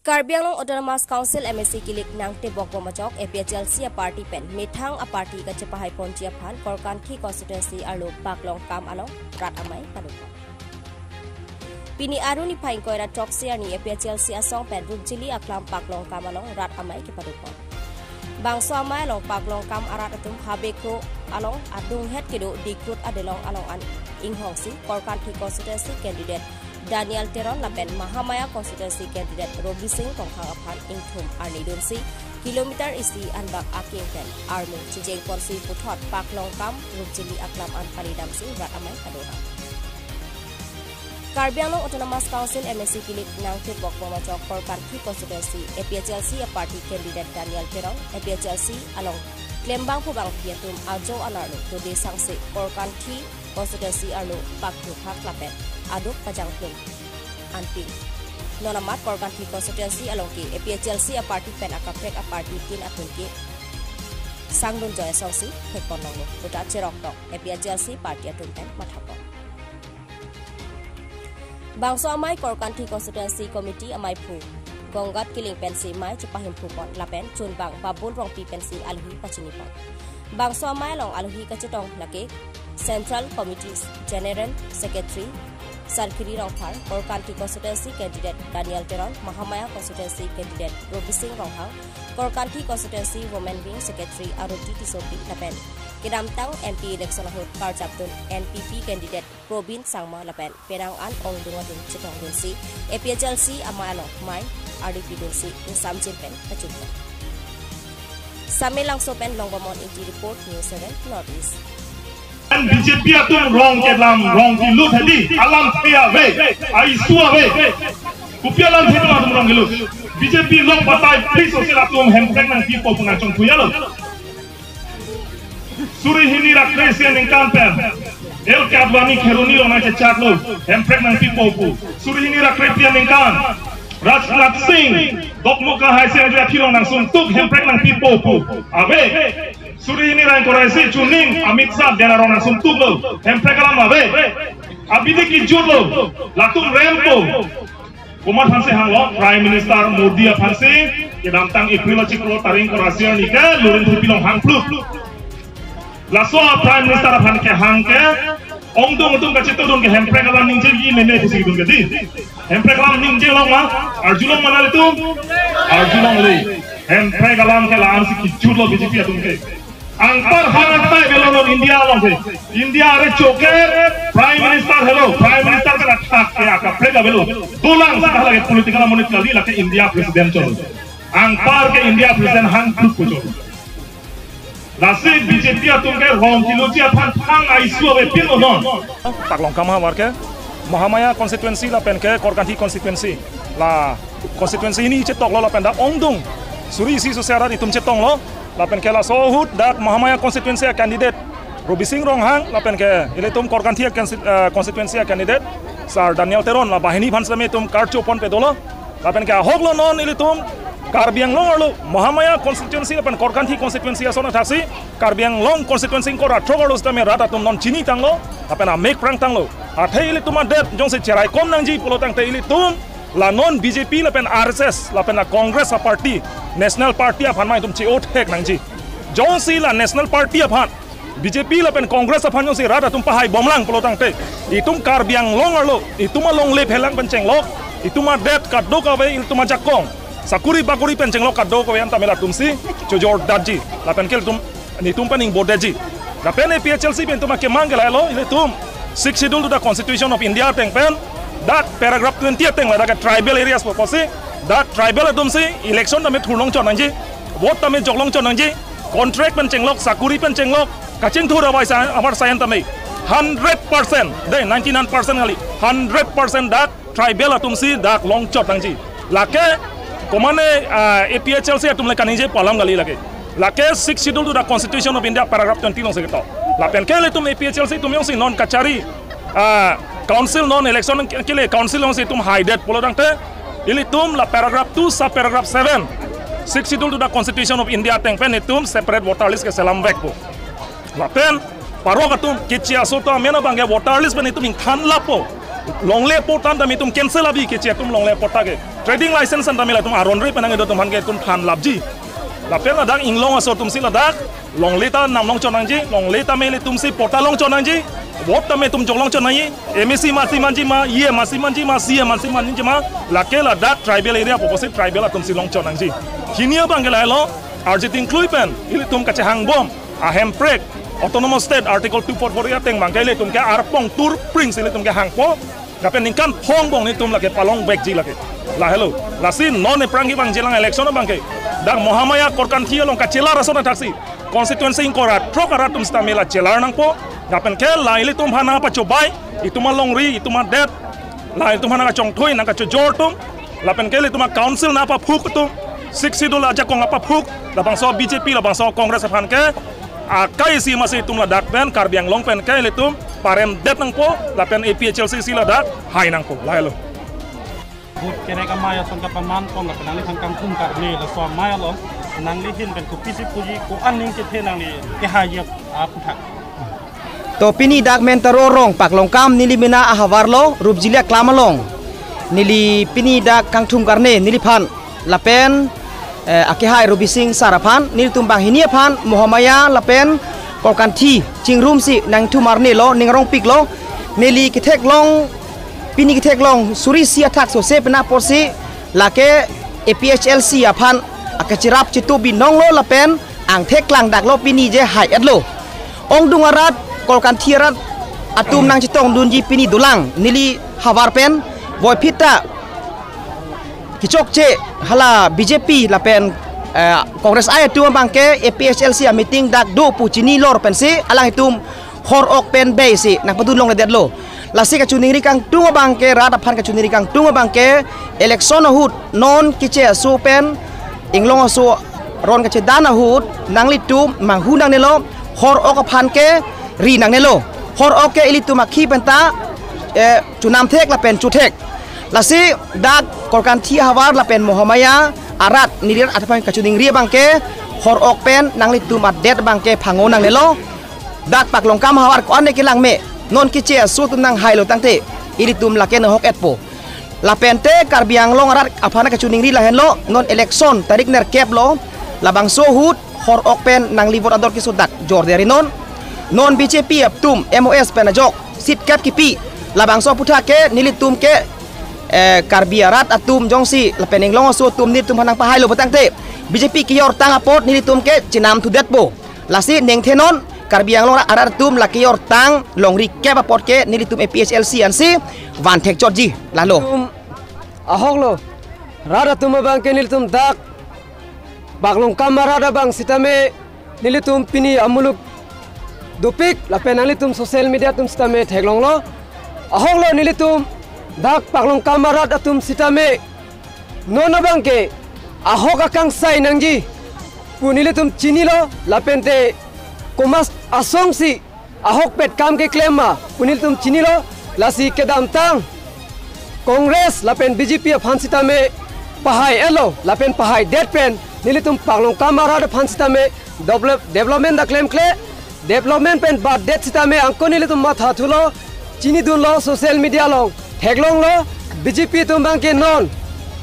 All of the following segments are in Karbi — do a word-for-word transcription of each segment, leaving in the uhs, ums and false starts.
Karbi Anglong Autonomous Council M A C kilik nangtebok bom ajok A P H L C a party pen methang a party kachepahai ponji aphan Korkanthi constituency arlo Paklongkam along rat amei padopon. Pini Aru niphai ingkoi ra throksi arni A P H L C asong pen Rupjili aklam Paklongkam along rat amei kepadopon. Bangso amei along Paklongkam arat atum Habekho along adunghet kedo Dikut adelong along an inghongsi Korkanthi constituency candidate Daniel Teron lapen Mahamaya constituency candidate Robising Ronghang aphan ingthum arni dunsi kilometer isi anbak akeng pen armu chijeng ponsi puthot Paklongkam Rupjili aklam an paridamsi rat amei padopon. Karbi Anglong Autonomous Council M A C kilik nangtebok bom ajok Korkanthi constituency A P H L C a party candidate Daniel Teron A P H L C along klembang phubang pi atum ajo alarlo tode sangse Korkanthi constituency arlo pakthuk hak lapen aduk pajangpin anpin. Non amat Korkanthi constituency along ke A P H L C a party pen akaprek a party tin atum ke sangdun joy asongsi thekpon longlo puta cherok tok A P H L C party atum pen mathapon. Bangso amei Korkanthi Constituency Committee ameiphu Gonggat Killing pensi mei chepahimphu pon lapen chunbang Babul Rongpi pensi alohi pachinipon. Bangso amei along alohi kachetong lake Central Committee General Secretary Sarkiri Rongphar, Korkanthi Constituency Candidate Daniel Teron, Mahamaya Constituency Candidate Robising Ronghang, Korkanthi Constituency Women Wing Secretary Aroti Tissopi lapen kedamtang M P election ahut karjapdun N P P candidate Probin Sangma lapen penang an ongdung atum chetongdunsi A P H L C amei along mei ardi pidunsi ingsamjin pen kachungkot. Samelangso pen Longbomon Ingti report, News seven North East. B J P atum rong kelam rong kelut hedi alam pe ave, aisu ave. Kopi alamthe atum rong kelut? B J P lok batai please osil atum Hemprek nangpipo pu nangchongthu ya lo. Suri hini ra kre-isi aningkan pen L K Advani Kheroni along nangchechak lo, Hemprek nangpipo pu. Suri hini ra kre-phli aningkan Rajnath Singh Dokmoka haisi aji akhilong nangsungtuk, Hemprek nangpipo pu. Ave. Suri hini ra ingkoi ra isi chuning Amit Shah Delhi along nangsungtuk lo, Hemprek alam ave. Abidi kijut lo, latum rempo. Komat aphansi hanglo? Prime Minister Modi aphansi. Kedamtang April achiklo tarik ingkoi ra isi arni ke Lurin Thepi along hangphluk. Laso a Prime Minister aphan kehang ke ongdung atum kachetongdun ke Hemprek alam ningje-i meme pusi kedun ke di. Hemprek alam ningje long ma? Arjulong ma nanglitum? Arjulongle. Hemprek alam ke la-ansi kijut lo B J P atum ke. Anpar hang atai avelo non India along ke. India arecho ke Prime Minister helo, Prime Minister ke athak ke akaprek avelo. Dolang sita lake political amonit kali, lake India President cholo. Anpar ke India President hangphluk pu cholo. Lasi B J P atum ke rong keluji aphan thang aisu avepin lo non. Paklongkam ahavar ke Mahamaya constituency lapen ke Korkanthi constituency. La constituency hini chetoklo lapen dak ongdung suri isi sose arat itum chetonglo. Lapen ke laso ahut dak Mahamaya constituency a candidate Robising Ronghang lapen ke ilitum Korkanthi a consti-, eh, constituency a candidate Sir Daniel Teron, la banghini aphan sitame itum karcho ponpe dolo. Lapen ke ahok lo non ilitum Karbi Anglong arlo Mahamaya constituency lapen Korkanthi constituency ason athaksi Karbi Anglong constituency ingkoi ra throk arlo sitame rat atum non chinitanglo lapen amek prangtanglo. Athe ilitum adet jongsi cheraikom nangji pulo tangte ilitum la non B J P lapen R S S lapen la Congress a party, national party aphan ma itum che-o thek nangji. Jongsi la national party aphan B J P lapen Congress aphan jongsi rat atum pahai bomlang pulo tangte, itum Karbi Anglong arlo itum alongle phelang pen chenglok, itum adet kadokave, itum ajakong, sakuri bakuri pen chenglok kadokave an tame latumsi chojor datji. Lapen ke itum, itum pen ingbodetji. Lapen A P H L C pen itum akemang ke lahelo, ilitum Sixth Schedule to the Constitution of India ateng pen dak paragraph twenty ateng la dak tribal areas pu pusi, dak tribal atumsi election tame thurlong chot nangji, vote tame joklong chot nangji, contract pen chenglok, sakuri pen chenglok, kachingthur abai sa, abar sayan tame hundred percent, de ninety-nine percent kali, hundred percent dak tribal atumsi dak longchot nangji. Lake komane, ah, A P H L C atum le kaningje pu alam kali lake. Lake Sixth Schedule to the Constitution of India paragraph twenty alongsi ketok. Lapen ke ilitum A P H L C atum jongsi non kachari, ah, council non election ke-, kele council jongsi itum haidet pulo tangte, ilitum la paragraph two sub paragraph seven Sixth Schedule to the Constitution of India ateng pen itum separate voter list keselam vekpo. Lapen parok atum keche aso atum amen abang ke voter list pen itum ingthan lapo. Longle apot tame itum cancel abi, keche atum longle apot ta ke. Trading license an tame latum aron re penang itum aphan ke itum than lapji. Lapen ladak Inglong aso atumsi ladak longle ta nam longchot nangji, longle tame ilitumsi patta longchot nangji, vote tame itum jok longchot nangji, M A C masi manji ma, E M masi manji ma, C E M masi manji ma, lake ladak tribal area pu pusi tribal atumsi longchot nangji. Hini abang ke lahelo, arje tingklui pen ilitum kachehang bom, ahemprek, Autonomous State Article two four four ateng abang ke ilitum ke arpong tur prince ilitum ke hangpo, lapen ningkan phong bong netum lake palong vekji lake. Lahelo. Lasi non aphrang kevangji lang election abang ke, dak Mahamaya Korkanthi along kachelar ason athaksi constituency ingkoi ra throk arat atum sitame la chelar nangpo. Lapen ke la ilitum aphan nangpachobai, itum alongri, itum adet, la itum aphan nangkachongthui, nangkachojor atum, lapen ke ilitum a-council nangpaphuk atum, Sixth Schedule ajakong apaphuk, labangso B J P, labangso Congress aphan ke akai isi masi itum ladak pen Karbi Anglong pen ke ilitum paremdet nangpo, lapen A P H L C si ladak hai nangpo. Lahelo. Vote kerek amei ason kapaman pon lapen nangliphan kangthum karne, laso amei along nangli ahin pen kopisi puji, ko-an aning kethe nangli kehai ji aputhak. To pini dak Mentaro rong Paklongkam neli mena ahavar lo, Rupjili aklam along neli pini dak kangthum karne neliphan lapen, eh, akehai Rubi Sing sir aphan, nelitum banghini aphan Mahamaya lapen Korkanthi chingrumsi nangthum arne lo, ning arongpik lo. Neli ketheklong, pini ketheklong suri isi athak sose penap apotsi lake A P H L C aphan akacherap chetu binong lo lapen angthek klangdak lo, pini je hai-et lo. Ongdung arat, Korkanthi arat atum nangchetongdunji pini dolang neli havar pen, voiphit ta kechokche hala B J P lapen, eh, Congress ai atum abang ke A P H L C a-meeting dak do pu chini lor pensi alanglitum hor ok pen bei si nangpadun longledetlo. Lasi kachiningri kangtung abang ke, rat aphan kachiningri kangtung abang ke, election ahut non keche aso pen Inglong aso aron kachedan ahut nanglitum manghu nangnelo, hor ok aphan ke ri nangnelo. Hor ok ke ilitum akhi penta, eh, chonam thek lapen cho thek. Lasi dak Korkanthi ahavar lapen Mahamaya arat neli rat aphan kachiningri abang ke, hor ok pen nanglitum adet abang ke phango nangnelo. Dak Paklongkam ahavar ko-an ne kelang me, non keche aso atum nanghailo tangte ilitum lake nahok-etpo. Lapen te Karbi Anglong arat aphan kachiningri lahenlo, non election tarik nerkep lo, labangso ahut hor ok pen nangli vote ador keso dak jorde ari non. Non B J P atum M O S pen ajok seat kep kipi, labangso aputhak ke nelitum ke, eh, Karbi arat atum jongsi lapen Inglong aso atum nelitum aphan nangpahailo pu tangte B J P kejor tang apot nelitum ke chenam thudetpo. Lasi ningthe non Karbi Anglong arat atum la kejor tang longri kep apot ke nelitum A P H L C ansi van thek chotji. Lahelo. Ilitum ahok lo, rat atum abang ke nelitum dak Paklongkam arat abang sitame nelitum pini amuluk dopik lapen nanglitum social media atum sitame theklonglo. Ahok lo, nelitum dak Paklongkam arat atum sitame non abang ke ahok akangsai nangji pu nelitum chinilo, lapen te komat asongsi ahokpet kam keklem ma pu nelitum chinilo. Lasi kedamtang Congress lapen B J P aphan sitame pahai-etlo lapen pahaidet pen nelitum Paklongkam arat aphan sitame develop-, development ta klemkle, development pen batdet sitame angko nelitum matha thulo, chinidunlo, social media along theklonglo. B J P atum abang ke non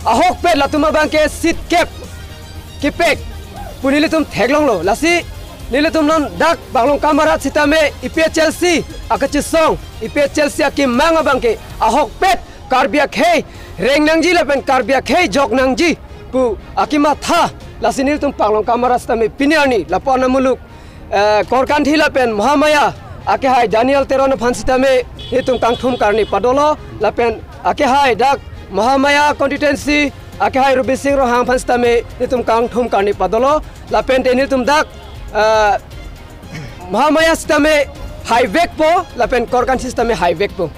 ahokpet latum abang ke seat kep kepek pu nelitum theklonglo. Lasi nelitum non dak Paklongkam arat sitame A P H L C akachesong, A P H L C akemang abang ke ahokpet Karbi akhei reng nangji lapen Karbi akhei jok nangji pu akematha. Lasi nelitum Paklongkam arat sitame pini arni lapu-an amuluk, eh, Korkanthi lapen Mahamaya akehai Daniel Teron aphan sitame nelitum kangthum karni padolo, lapen akehai dak Mahamaya constituency akehai Rubi Sing Ronghang aphan sitame nelitum kangthum karni padolo, lapen te nelitum dak, eh, Mahamaya sitame haivekpo lapen Korkanthi sitame haivekpo.